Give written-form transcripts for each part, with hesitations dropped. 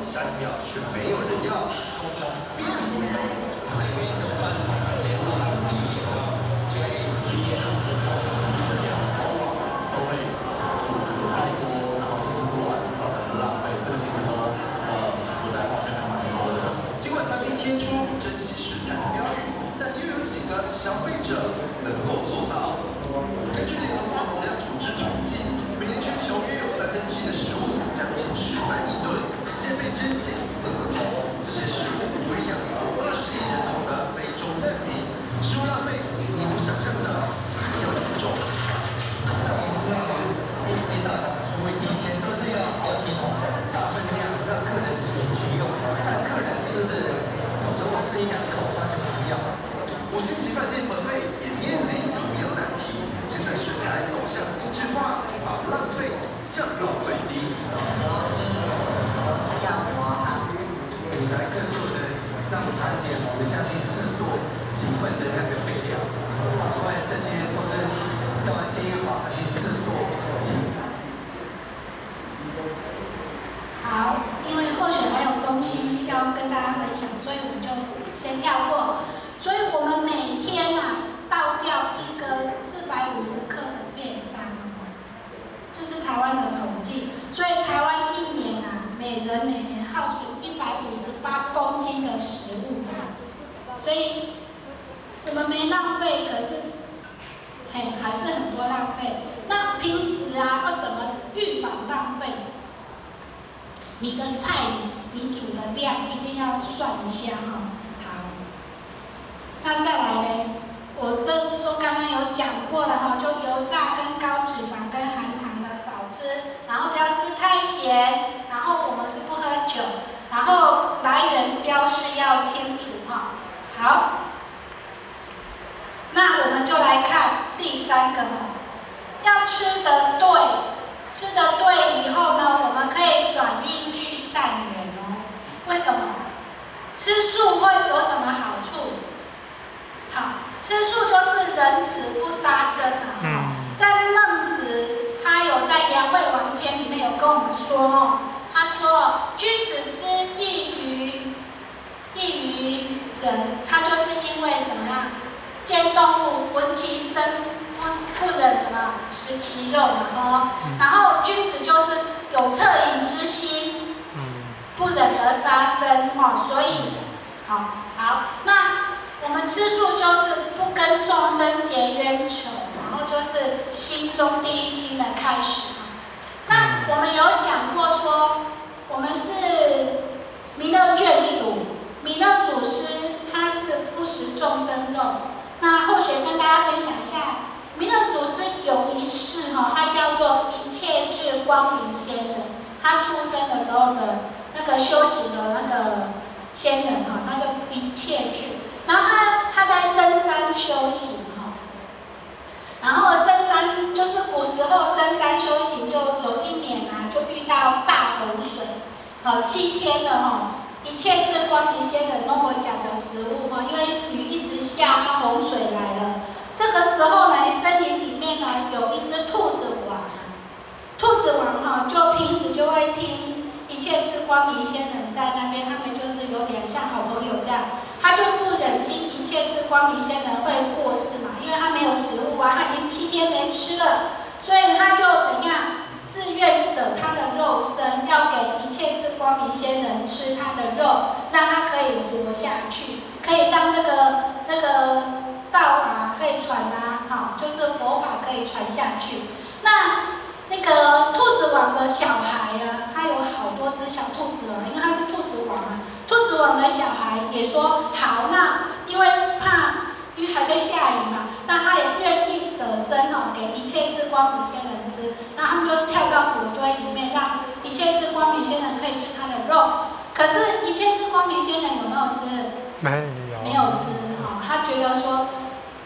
下一秒却没有人要，通通变厨余。这边有饭桶，今天早上11点到7点的量往往都会煮煮太多，然后就吃不完，造成浪费。这个其实都不在话下，还蛮多的。尽管餐厅贴出珍惜食材的标语，但又有几个消费者能够做到？根据联合国农粮组织统计，每年全球约有1/3的食物，将近13亿吨，直接被扔进垃圾桶。这些食物足以养活20亿人口的非洲难民。食物浪费比你我想象的还要严重。像我们那一一大桶出，以前都是要好几桶大分量让客人取用，但客人吃的有时候吃一两口他就不要了。五星级饭店 buffet 也面临同样难题，现在食材走向精致化，把浪费降到最低。你来客做的那种餐点，我们下去制作几份的那个备料，所以这些都是要建议法去制作几。好，因为或许还有东西要跟大家分享，所以我们就先跳过。所以我们每天啊倒掉一个450克的便当，这是台湾的统计。所以台湾一年啊，每人每年耗损158公斤的食物。所以我们没浪费，可是，嘿，还是很多浪费。那平时啊，要怎么预防浪费？你的菜，你煮的量一定要算一下哈。好，那再来呢？我这都刚刚有讲过了哈，就油炸跟高脂肪跟含糖的少吃，然后不要吃太咸，然后我们是不喝酒，然后来源标示要清楚哈。好，那我们就来看第三个哈，要吃得对，吃得对以后呢，我们可以转运具善缘哦。为什么？吃素会有什么好处？好，吃素就是仁慈不杀生啊。在孟子，他有在《梁惠王篇》里面有跟我们说哦，他说君子之异于人，他就是因为怎么样，见动物闻其声不忍什么食其肉嘛哦，然后君子就是有恻隐之心，不忍而杀生哦，所以好好那。我们吃素就是不跟众生结冤仇，然后就是心中第一清的开始。那我们有想过说，我们是弥勒眷属，弥勒祖师他是不食众生肉。那后学跟大家分享一下，弥勒祖师有一世哈，他叫做一切智光明仙人，他出生的时候的那个修行的那个仙人哈，他叫一切智。然后他在深山修行哈，然后深山就是古时候深山修行，就有一年啊，就遇到大洪水，好7天了哈，一切智光明仙人拢无食著食物哈，因为雨一直下，那洪水来了。这个时候呢，森林里面呢有一只兔子王，兔子王哈，就平时就会听一切智光明仙人在那边，他们就是有点像好朋友这样。他就不忍心一切智光明仙人会过世嘛，因为他没有食物啊，他已经七天没吃了，所以他就怎样自愿舍他的肉身，要给一切智光明仙人吃他的肉，让他可以活下去，可以让这个那个道啊可以传啊，好，就是佛法可以传下去。那个兔子王的小孩啊，他有好多只小兔子哦，因为他是兔子王啊。兔子王的小孩也说好，那因为怕，因为还在下雨嘛，那他也愿意舍身哦，给一切智光明仙人吃。那他们就跳到火堆里面，让一切智光明仙人可以吃他的肉。可是，一切智光明仙人有没有吃？没有。没有吃哈，他觉得说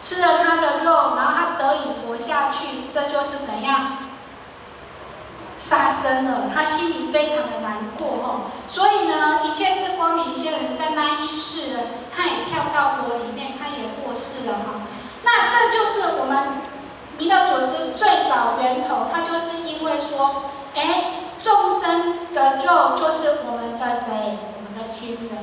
吃了他的肉，然后他得以活下去，这就是怎样？杀生了，他心里非常的难过哦，所以呢，一切智光明仙人在那一世呢，他也跳到火里面，他也过世了哈。那这就是我们弥勒祖师最早源头，他就是因为说，哎，众生的肉就是我们的親的，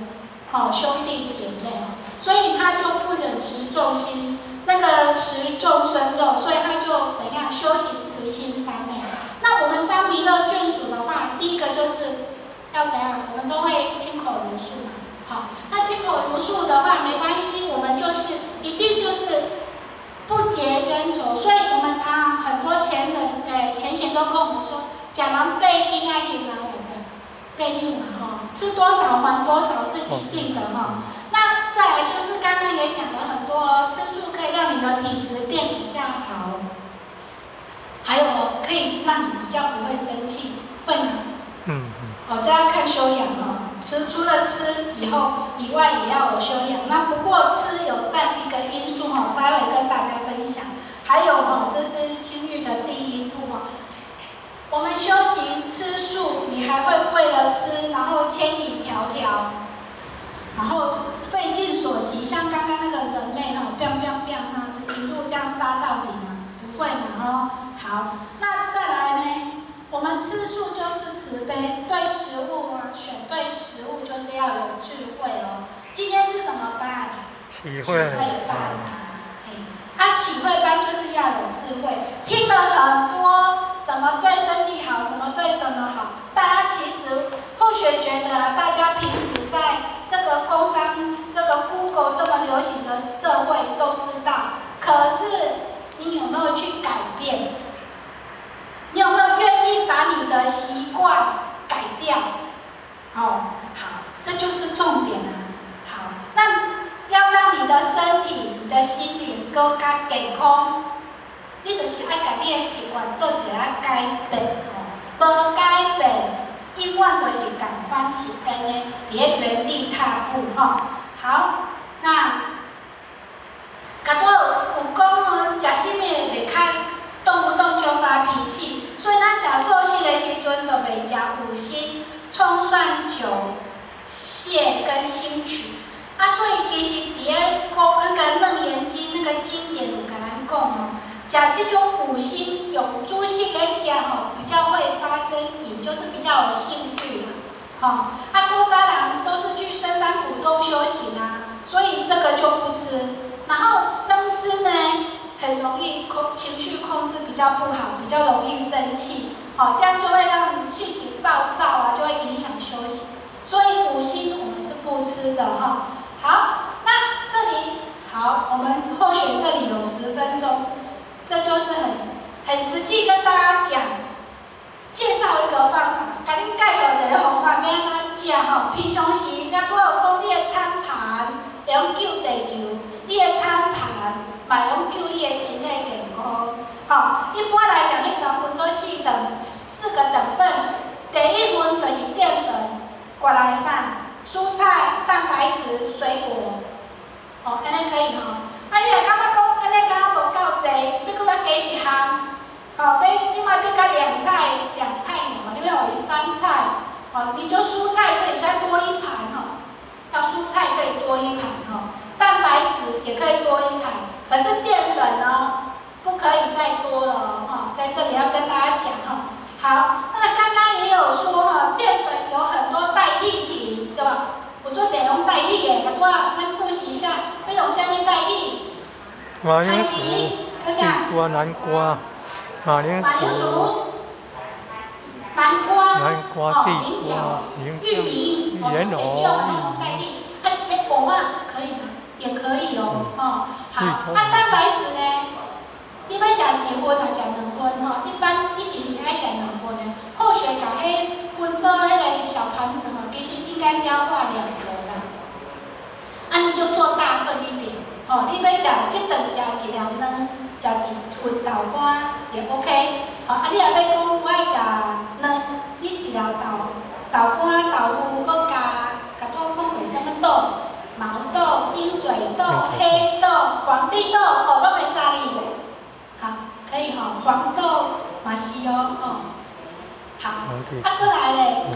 好兄弟姐妹，所以他就不忍食眾心，那個食眾生肉，所以他就怎樣修行慈心三昧。那我們當彌勒眷屬的話，第一個就是要怎樣？我們都會親口如數嘛。好，那親口如數的話沒關係，我們就是一定就是不結冤仇。所以我們常常很多前人，前賢都跟我們說，食人8斤愛還人會8兩嘛，哈，吃多少還多少是一定的哈。那再來就是剛剛也講了很多，吃素可以讓你的體質變比較好，還有可以讓你比較不會生氣，會嗎？嗯嗯。哦，這要看修養哦。吃除了吃以後以外，也要有修養。那不過吃有佔一個因素哈，待會跟大家分享。還有哈，這是清欲的第一步哈。我們修行吃素，你還會為了吃，然後千里迢迢，然後費盡所及，像剛剛那個人類哈，biang biang biang 這樣子一路這樣殺到底嗎？不會嘛哦。好，那再來呢？我們吃素就是慈悲，對食物啊，選對食物就是要有智慧哦。今天是什麼班？啟慧班啊，嘿，啊，啟慧班就是要有智慧。聽了很多什麼對身體好，什麼對什麼好，大家其實後學覺得啊，大家平時在這個工商、這個 Google 這麼流行的社會都知道，可是你有沒有去改變？你有沒有願意把你的習慣改掉？哦，好，這就是重點啊。好，那要讓你的身體、你的心靈閣較健康，你就是愛共你的習慣做一下改變哦。無改變，永遠就是仝款是按呢，佇咧原地踏步吼。好，那，剛拄有講哦，食啥物袂較動不動就發脾氣，所以咱食素食的時陣就袂食五辛、蔥蒜酒、蟹跟興曲。啊，所以其實佇咧講那個《楞嚴經》那個經典有共咱講哦，食這種五辛用主食來食吼，比較會發生癮，就是比較有性欲啦，吼。啊，古早人都是去深山古洞修行啊，所以這個就不吃。然後生吃呢，很容易情緒控制比較不好，比較容易生氣，好，這樣就會讓性情暴躁啊，就會影響修行。所以五辛我們是不吃的哈。好，那這裡好，我們後學這裡有10分鐘，這就是很實際跟大家講，介紹一個方法，共恁介紹一個方法，欲按怎食吼。平常時，才拄有講你的餐盤會用救地球，你的餐盤嘛會用救你的身體健康。吼，一般來講，你共分做四個等份，第一份就是澱粉，過來啥？蔬菜、蛋白質、水果，哦，按呢可以吼。啊，你若感覺講按呢敢若無夠濟，欲閣閣加一項，吼，欲這馬這較兩菜兩菜爾嘛，你欲予伊三菜，哦，你就蔬菜這裡再多一盤吼，要蔬菜可以多一盤吼，蛋白質也可以多一盤，可是澱粉呢，不可以再多了哦，在這裡要跟大家講吼。好，那剛剛也有說哈，澱粉有很多代替品，對吧？有足濟攏代替的，拄仔咱複習一下，欲用啥物代替？馬鈴薯、地瓜、南瓜、馬鈴薯、南瓜、南瓜、地瓜、玉米，哦，蓮這種攏代替。啊，那蚵仔可以嗎？也可以哦，哦，好，啊，蛋白質呢？你欲食一份抑食兩份吼？一般一定是愛食兩份的。後學共彼分做彼個小盤子吼，其實應該是要畫兩格啦。啊，你就做大份一點，哦，你欲食這頓食一粒卵，食一份豆乾也 OK。哦，啊，你若欲講我愛食卵，你一粒豆乾、豆腐，閣加，共拄講過啥物豆？毛豆、鷹嘴豆、黑豆、皇帝豆，哦，攏會使哩。好，可以吼，黃豆嘛是哦，吼，好，啊，閣來咧，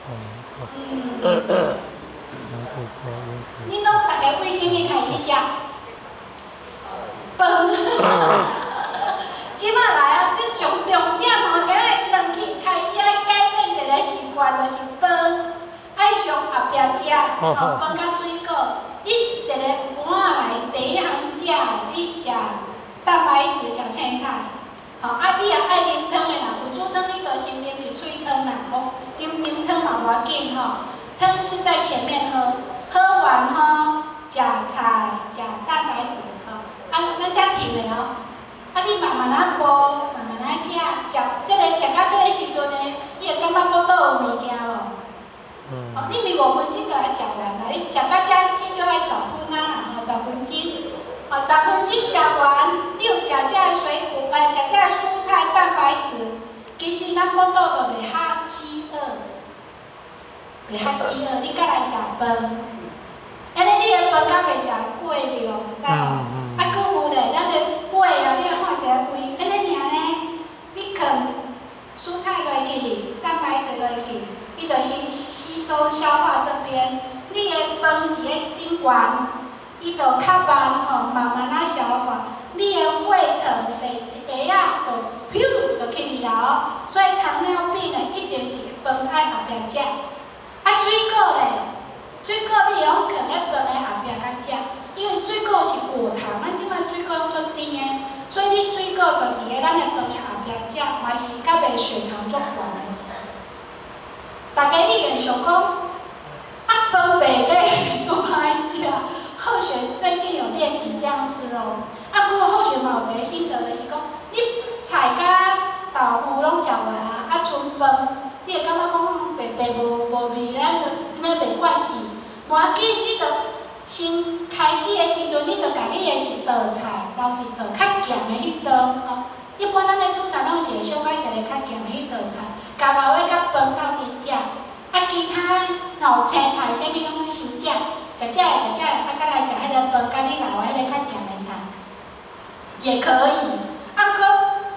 嗯，恁攏逐家為啥物開始食？飯，這馬來啊，這上重點吼，今日轉去開始愛改變一個習慣，就是飯愛上後壁食的。吼，飯佮水果，你一个盤仔內第一項食，你食蛋白質，食青菜，吼，啊，你若愛啉湯的，若有煮湯，你就先啉一喙湯啦，無啉啉湯嘛無要緊吼。湯是在前面喝，喝完吼，食菜，食蛋白質，吼，啊，咱才停的哦。啊，你慢慢仔補，慢慢仔食，食這個食到這個時陣呢，你會感覺腹肚有物件無？哦，你毋是5分鐘就愛食完啦，你食到這至少愛十分啊啦，吼，十分鐘，哦，十分鐘食完，你有食這个水果，食這個蔬菜蛋白質，其實咱腹肚就袂較飢餓，袂較飢餓，你閣來食飯，按呢你的飯較袂食過量，知無？啊，閣有咧，咱的胃啊，你愛看一下胃，按呢爾呢，你囥蔬菜落去，蛋白質落去，伊就是吸收消化這邊，你的飯佇咧頂懸，伊就較慢吼，慢慢仔消化，你的血糖袂一下仔就咻就起去啊哦，所以糖尿病的一定是飯愛後壁食，啊水果咧，水果你會用囥咧飯的後壁較食，因為水果是果糖，咱這擺水果攏足甜的，所以你水果就佇咧咱的飯的後壁食，嘛是較袂血糖足懸的。大家一定想講，啊飯白白就歹食。後學最近有練習這樣吃哦。啊，不過後學嘛有一個心得，就是講，你菜佮豆腐攏食完啊，啊賰飯，你會感覺講白白無無味，咱就按呢袂慣勢。無要緊，你就先開始的時陣，你就共你的一道菜留一道較鹹的彼道吼。一般咱咧煮菜攏是會小可食个較鹹的彼道菜，共留的佮飯鬥陣食。啊，其他吼青菜啥物攏先食，食這個食這個，啊，閣來食彼個飯，佮你留的彼個較鹹的菜，也可以。啊，毋過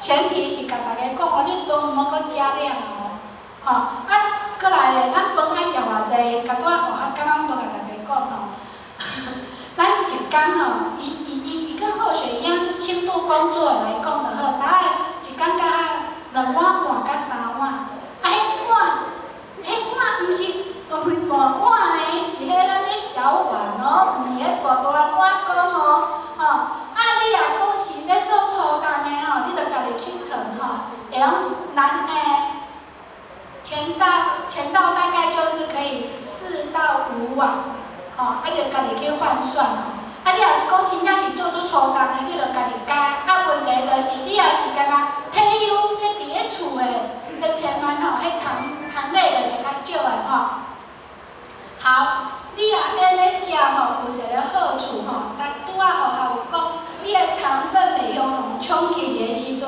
前提是共大家講哦，你飯毋好閣加量哦，吼啊，閣來咧，咱飯愛食偌濟，共拄仔好剛剛無共大家講吼。咱一工吼，以以以以跟後學一樣是輕度工作來講就好，大概一工甲兩碗半佮三碗，啊，彼碗，彼碗毋是毋是大碗呢，是彼咱咧小碗哦，毋是彼大大碗公哦，吼，啊，你若講是咧做粗工的吼，你就家己去稱吼，會用難前道大概就是可以4到5碗。吼，啊，就家己去換算吼。啊，你若講真正是做做粗重的，你就家己加。啊，問題就是你若是干焦退休，你佇咧厝的，你千萬吼，彼糖糖類就食較少的吼。好，你若按呢食吼，有一個好處吼，但拄仔學校有講，你的糖分袂雄雄衝起的時陣，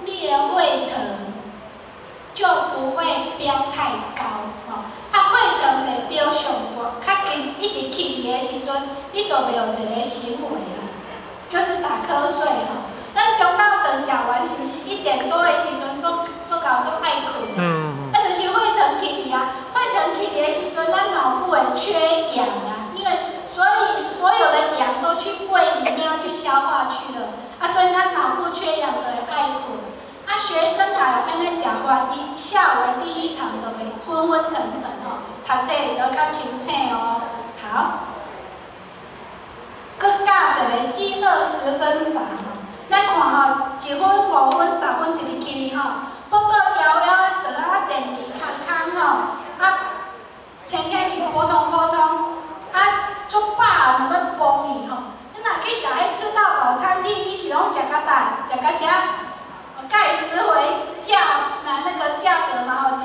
你的血糖就不會飆太高吼。啊，血糖袂飆上懸，較緊一直起去的時陣，你就袂有一個行為啊，就是打瞌睡吼。咱中晝頓食完是毋是1點多的時陣，足足𠢕足愛睏？啊，就是血糖起去啊，血糖起去的時陣，咱腦部會缺氧啊，因為所以所有的氧都去胃裡面要去消化去了，啊，所以咱腦部缺氧就會愛睏。啊，學生也按呢食法，伊下午的第一堂就袂昏昏沉沉吼，讀冊會閣較清醒哦。好，閣教一個飢餓十分法吼，咱看吼，1分、5分、10分，直直起去吼，腹肚枵枵就啊電池空空吼，啊，青青是普通普通，啊，足飽嘛欲崩去吼。你若去食彼吃到飽餐廳，你是攏食較等，食到遮？佮伊值回價，拿那個價格嘛吼，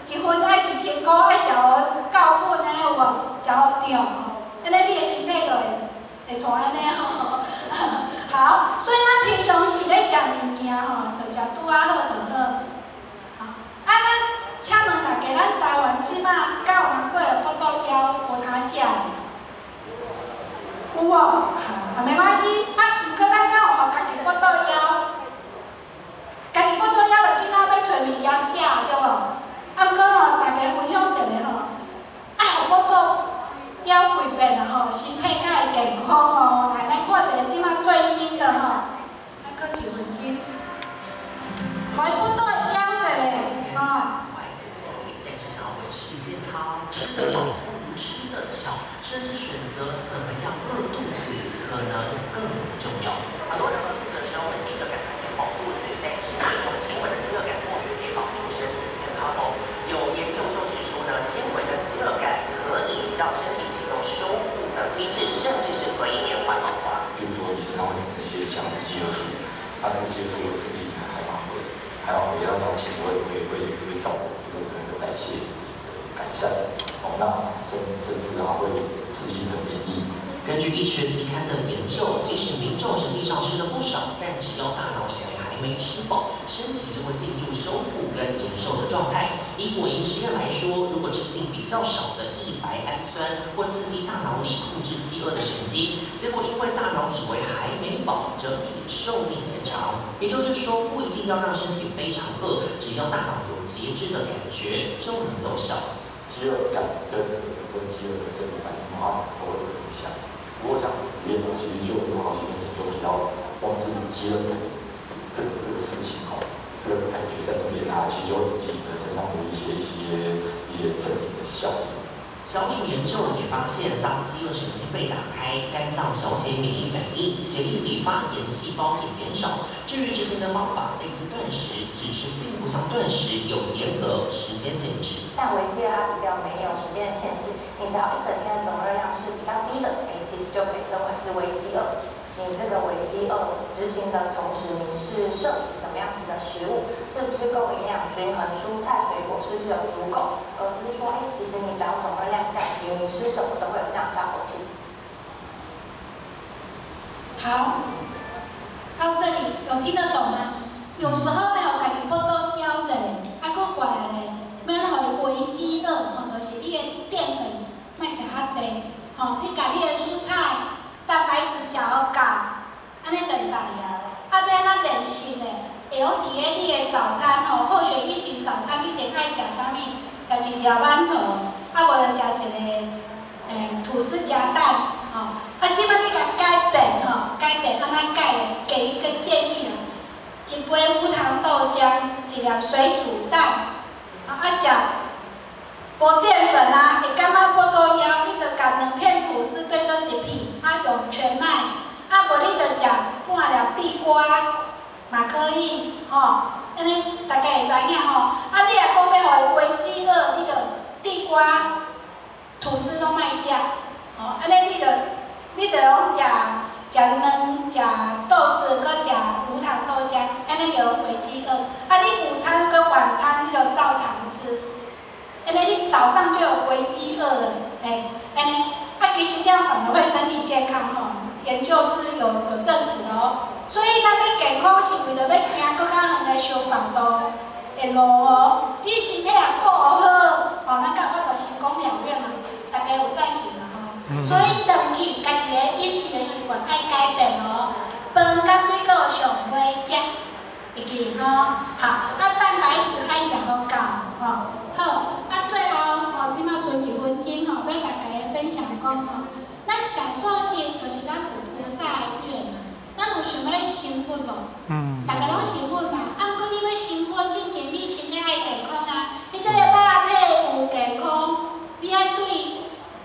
一分愛1000箍，愛食予夠本按呢有無？食予脹吼，按呢你的身體就會會怎按呢吼？好，所以咱平常時咧食物件吼，就食拄仔好就好。好，啊，咱請問大家，咱台灣這馬敢有人過腹肚枵無通食的？有無？好，啊沒關係，啊，毋過咱敢有予家己腹肚枵？家己腹肚枵就緊仔欲揣物件食，對無？啊，毋過吼，大家分享一下吼，愛予腹肚枵幾遍啦吼，身體才會健康哦。來，咱看一下這馬最新的吼，還閣一分鐘，予伊腹肚枵一下吼。體健康，吃得飽不如吃得巧，甚至選擇怎麼樣餓肚子，可能更為重要。很多人餓肚子的時候會急着趕快填飽肚子，但是這種輕微的飢餓感或許可以幫助身體健康哦。有研究就指出呢，輕微的飢餓感可以讓身體啟動修復的機制，甚至是可以延緩老化。比如說你身上會產生一些像飢餓素，那這個飢餓素會刺激你的海馬回，海馬回讓它其實會造成就是可能的代謝改善，哦，那甚至它會刺激你的免疫。根據醫學期刊的研究，即使民眾實際上吃了不少，但只要大腦以為還沒吃飽，身體就會進入修復跟延壽的狀態。以果蠅實驗來說，如果吃進比較少的異白氨酸，或刺激大腦裡控制飢餓的神經，結果因為大腦以為還沒飽，整體壽命延長。也就是說，不一定要讓身體非常餓，只要大腦有節制的感覺，就能奏效。飢餓感跟本身飢餓的生理反應的話，都會有影響。不過像實驗呢，其實就有好幾篇研究提到，光是飢餓感這個事情哦，這個感覺在那邊啊，其實就會引起你的身上的一些正面的效應。小鼠研究也發現，當飢餓神經被打開，肝臟調節免疫反應，血液裡發炎細胞也減少。至於執行的方法，類似斷食，只是並不像斷食有嚴格時間限制。但微飢餓它比較沒有時間的限制，你只要一整天的總熱量是比較低的，其實就可以稱為是微飢餓。你這個微飢餓執行的同時，你是攝取什麼樣子的食物，是不是夠營養均衡，蔬菜水果是不是有足夠，而不是說，其實你只要總熱量降低，你吃什麼都會有這樣效果。好，到這裡有聽得懂嗎？有時候欲予家己腹肚枵者，啊，閣過來咧，欲按怎予伊微飢餓，吼，就是你的澱粉莫食較濟，吼，你共你的蔬菜、蛋白質食予夠，按呢就會使啊。啊，欲按怎練習咧？會用佇咧你的早餐吼，好學以前早餐一定愛食啥物？食一隻饅頭，啊無就食一個吐司夾蛋，吼。啊，這擺你共改變吼，改變按怎改咧？給一個建議啦，一杯無糖豆漿，一粒水煮蛋，啊食無澱粉啊，會感覺腹肚枵，你就共兩片吐司變做一片，啊用全麥，啊無你就食半粒地瓜，嘛可以，吼，按呢大家會知影吼。啊，你若講欲予伊微飢餓，你就地瓜、吐司攏莫食，吼，按呢你就攏食食卵、食豆子，閣食無糖豆漿，按呢就微飢餓。啊，你午餐跟晚餐你就照常吃，按呢你早上就有微飢餓了，嘿，按呢，啊，其實這樣反而會身體健康吼，研究是有證實的哦。所以咱欲健康是為著欲行閣較遠的相伴路的路哦。你身體若顧好，吼，咱才有法度成功了願嘛，大家有贊成嘛吼？所以轉去家己的飲食的習慣愛改變哦。飯佮水果上袂食，會記吼？好，啊蛋白質愛食予夠吼。好，啊最後吼，這擺剩一分鐘吼，欲共大家分享講吼，咱食素食就是咱有菩薩的願嘛。咱有想欲成佛無？大家攏成佛嘛。啊，毋過你欲成佛進前，你身體愛健康啊。你這个肉體有健康，你愛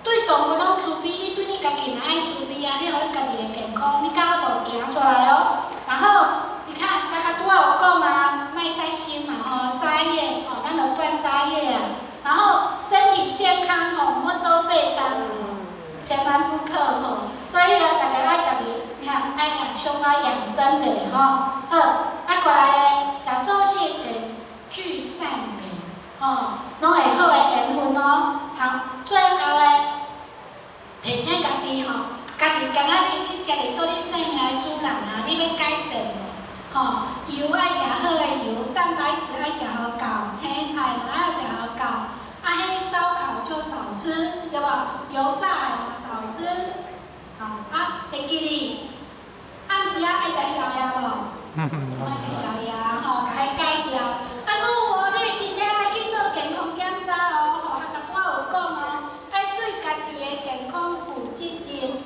對動物攏慈悲，你對你家己嘛愛慈悲啊！你予你家己的健康，你才有法度行出來哦。然後你看，剛剛拄仔有講啊，莫殺生嘛吼，殺業吼，咱就斷殺業啊。然後身體健康吼，無倒爬重吼，千萬不可吼。所以呢，大家愛家己，你看愛養小可養生一下吼。好，啊過來咧，食素食會聚善緣，吼，攏會好的緣分哦。好，最後咧，提醒家己吼，家己敢若你家己做你生命的主人啊，你欲改變無？吼，油愛食好的油，蛋白質愛食予夠，青菜嘛愛食予夠，啊，彼燒烤就少吃，對無？油炸的嘛少吃。好，啊，會記哩，暗時仔愛食宵夜無？愛食宵夜吼，共彼改掉。啊，閣有哦，你的身體愛去做健康檢查哦，吼，學甲拄仔有講哦，愛對家己的健康負責任。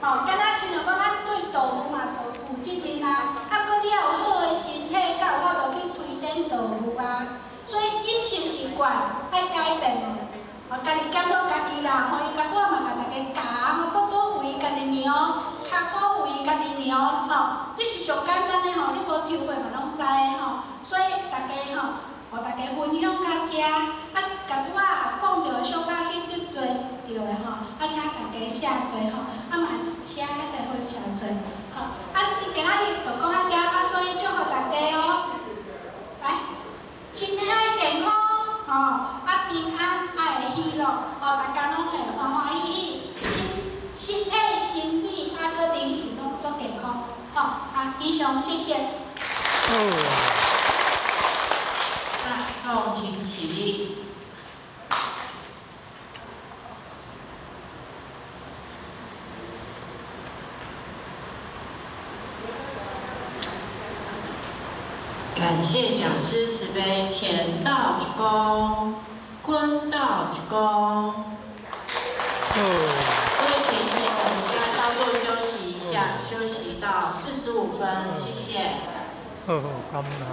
吼，敢若親像講咱對動物嘛，著負責任啊。啊，閣你要有好的身體，才有法度去推展動物啊。所以飲食習慣愛改變哦。苗吼，這是上簡單的吼，你無抽過嘛攏知的吼。所以大家吼，予大家分享到遮，啊，共拄仔講著的小可去得罪著的吼，啊，請大家赦罪吼，啊嘛請較濟伙赦罪，吼，啊，今仔日就講到遮，啊，所以祝福大家哦，來，身體愛健康，吼，啊平安，啊會喜樂，吼，大家攏會歡歡喜喜，身體、心理啊，閣靈性攏足健康，吼，啊，以上，謝謝。大眾請起立。感謝講師慈悲，前道鞠躬，坤道鞠躬。各位請起，我們現在稍作休息一下，休息到45分，謝謝。好，感恩。